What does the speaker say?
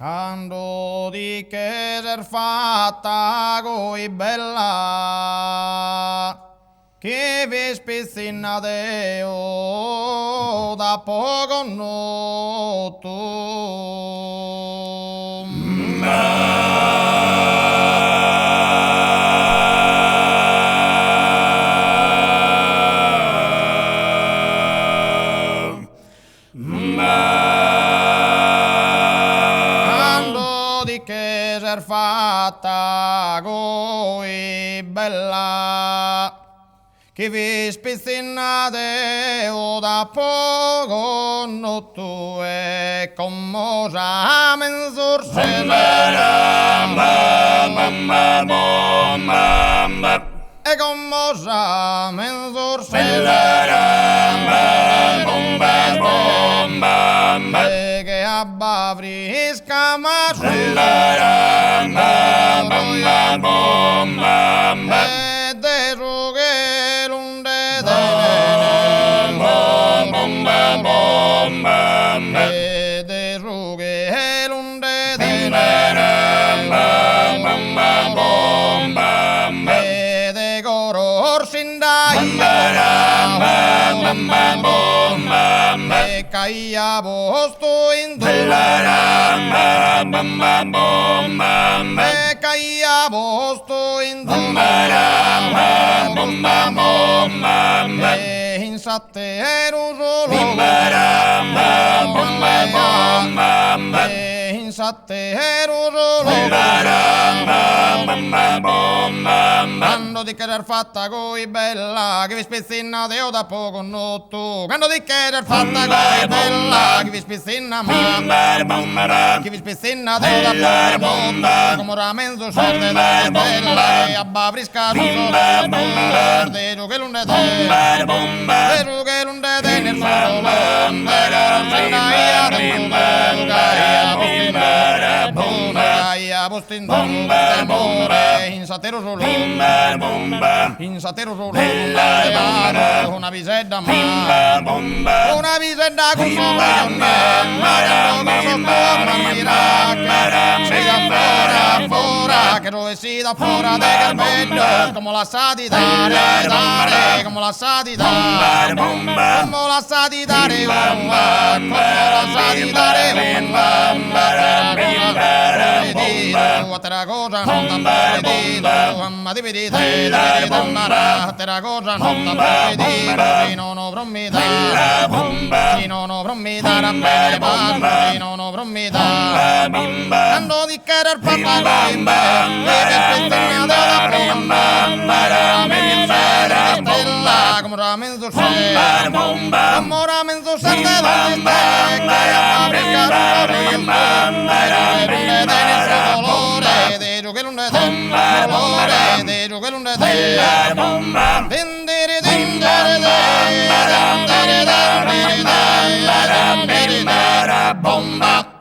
Cando ti che ses fatta goi bella chi fis pitzinna deo t'apo connotu. Cando ti che ses fatta goi bella chi fis pitzinna deo t'apo connotu e como sa menzus ses. E como sa menzus ses. E che abba frisca E de su chelu nde tenen E de su chelu nde tenen E de color si E c'aia postu in E c'aia postu in E in s'ateru solu E in s'ateru solu Cando ti che ses fatta goi bella chi fis pitzinna deo t'apo connotu Cando ti che ses fatta goi bella chi fis pitzinna ma chi fis pitzinna deo t'apo connotu Como sa menzus ses de bella che abba frisca su sole de su chelu nde tenes de su chelu nde tenes su dolore C'aia postu in donu amore in s'ateru su logu in s'ateru su logu una pisedda ma una pisedda cun sos ojos Essida fora fora che so essida fora de cherbeddos como lassadi dare dare como lassadi dare como lassadi dare como lassadi dare Atera cosa non t'apo pedidu ma ti Atera cosa non t'apo pedidu si nono pro mi dare si nono pro mi dare appena 'e pasu si nono pro mi dare Cando ti che ses fatta goi bella chi fis pitzinna deo t'apo Istella como sa menzus ses como sa menzus ses de donzi istella che abba frisca su sole de tenes su dolore de su chelu nde tenes dolore de su chelu nde tenes Dindiri dindiri dindiri dindiri dindiri bomba.